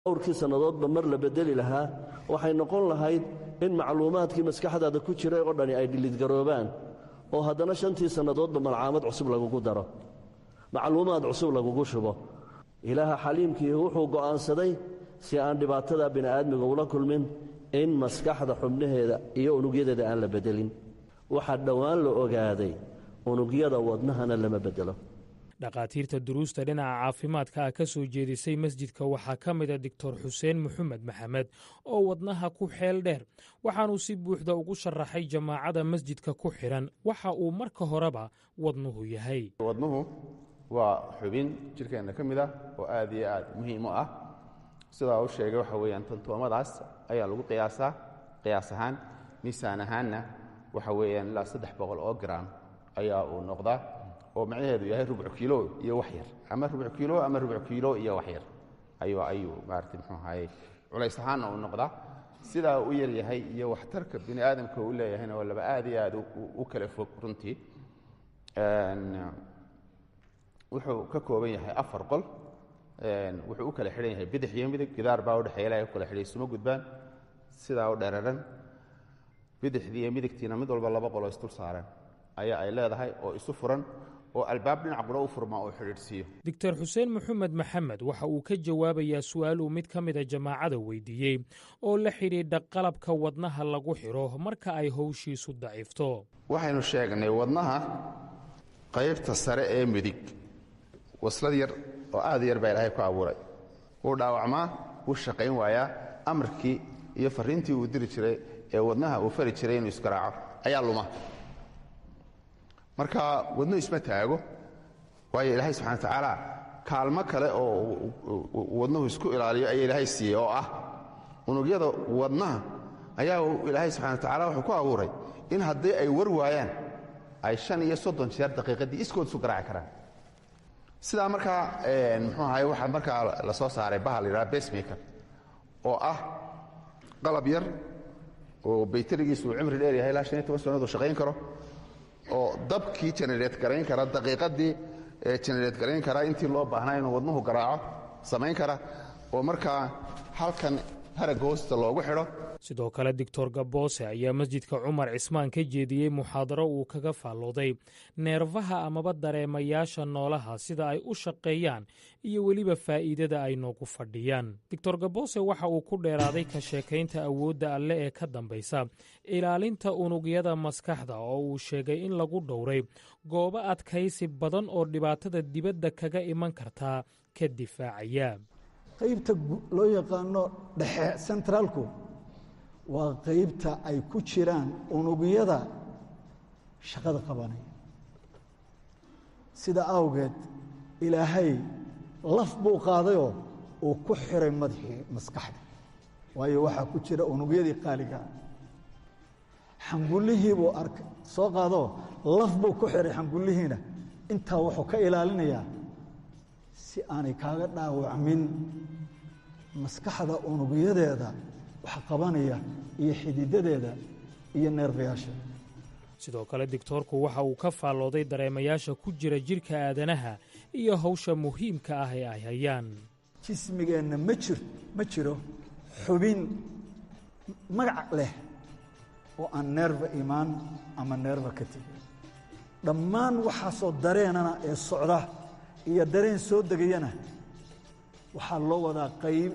Dhowrkii sannadoodba mar la bedeli lahaa, waxay noqon lahayd in macluumaadkii maskaxdaada ku jiray oo dhani ay dhilidgaroobaan, oo haddana 5tii sannadoodba malcaamad cusub lagugu daro, macluumaad cusub lagugu shubo. Ilaaha xaliimkii wuxuu go'aansaday, si aan dhibaatada bini'aadmiga ula kulmin, in maskaxda xubnaheeda iyo unugyadeeda aan la beddelin. Waxaa dhowaan la ogaaday unugyada wadnahana lama beddelo. Dhakhaatiirta duruusta dhinaca caafimaadka ah ka soo jeedisay masjidka waxaa ka mida Doctor Xuseen Maxamed Maxamed oo wadnaha ku xeel dheer. Waxaanuu si buuxda ugu sharaxay jamaacada masjidka ku xidhan waxa uu marka horeba wadnuhu yahay. Wadnuhu waa xubin jidhkeenna ka mid ah oo aad iyo aad muhiim u ah. Sidaa u sheegay, waxa weeyaan tantoomadaas ayaa lagu qiyaasaa qiyaas ahaan, miisaan ahaanna waxa weeyaan ilaa 300 oo gram ayaa uu noqdaa, oo macnaheedu yahay rubuc kiilo iyo wax yar, ama rubuc kiilo ama rubuc kiilo iyo wax yar ayuu maarata muxuu ahaayey culays ahaanna uu noqdaa. Sidaa u yar yahay iyo waxtarka bini aadamka uu leeyahayna waa laba aad iyo aad u kala fog runtii. Wuxuu ka kooban yahay 4 qol. Wuxuu u kala xidhan yahay bidix iyo midig, gidaar baa udhexeeya ilahay u kala xidhay, isuma gudbaan. Sidaa u dheeraran bidixdii iyo midigtiina mid walba 2 qoloo isdul saaran ayaa ay leedahay oo isu furan, oo albaab dhinac qura u furmaa oo xidhiidhsiiyo. Doctor Xuseen Maxamed Maxamed waxa uu ka jawaabayaa su'aal uu mid ka mida jamaacada weydiiyey oo la xidhiidha qalabka wadnaha lagu xidho marka ay howshiisu daciifto. Waxaynu sheegnay wadnaha qaybta sare ee midig waslad yar oo aad u yar baa Ilaahay ku abuuray. Wuu dhaawacmaa, wuu shaqayn waayaa, amarkii iyo farriintii uu diri jiray ee wadnaha uu fari jiray inuu isgaraaco ayaa luma. Marka wadnuhu isma taago, waayo Ilaahay subxana wa tacaala kaalmo kale oo wadnuhu isku ilaaliyo ayaa Ilaahay siiyey, oo ah unugyada wadnaha ayaa Ilaahay subxana wa tacala wuxuu ku abuuray in haddii ay war waayaan ay 35 jeer daqiiqaddii iskood isu garaaci karaan. Sidaa markaa muxuu ahaye, waxaa markaa la soo saaray bahal la yidhaha pacemaker, oo ah qalab yar oo bayterigiisu uu cimri dheer yahay, ilaa 15 sannadood uu shaqayn karo, oo dabkii generate garayn kara, daqiiqaddii generate garayn kara intii loo baahnaa inuu wadnuhu garaaco samayn kara, oo markaa halkan haragga hoosta loogu xidho. Sidoo kale Doctor Gaboose ayaa masjidka Cumar Cismaan ka jeediyey muxaadaro uu kaga faallooday neerfaha amaba dareemayaasha noolaha, sida ay u shaqeeyaan iyo weliba faa'iidada ay noogu fadhiyaan. Doctor Gaboose waxa uu ku dheeraaday ka sheekaynta awoodda alle ee ka dambaysa ilaalinta unugyada maskaxda, oo uu sheegay in lagu dhowray goobo adkaysi badan oo dhibaatada dibadda kaga iman kartaa ka difaacaya. Qaybta loo yaqaano dhexe, centralku, waa qaybta ay ku jiraan unugyada shaqada qabanaya. Sida awgeed Ilaahay laf buu qaadayoo uu ku xiray madaxii maskaxda, waayo waxaa ku jira unugyadii qaaligaa. Xangullihii buu arkay, soo qaadoo laf buu ku xiray xangullihiina. Intaa wuxuu ka ilaalinayaa si aanay kaaga dhaawacmin maskaxda unugyadeeda wax qabanaya iyo xididadeeda iyo neerfayaasha. Sidoo kale digtoorku waxa uu ka faallooday dareemayaasha ku jira jidhka aadanaha iyo hawsha muhiimka ah ee ay hayaan. Jismigeenna ma jiro xubin magac leh oo aan neerfa imaan ama neerfa ka tegin. Dhammaan waxaasoo dareenana ee socda iyo dareen soo degayana waxaa loo wadaa qayb.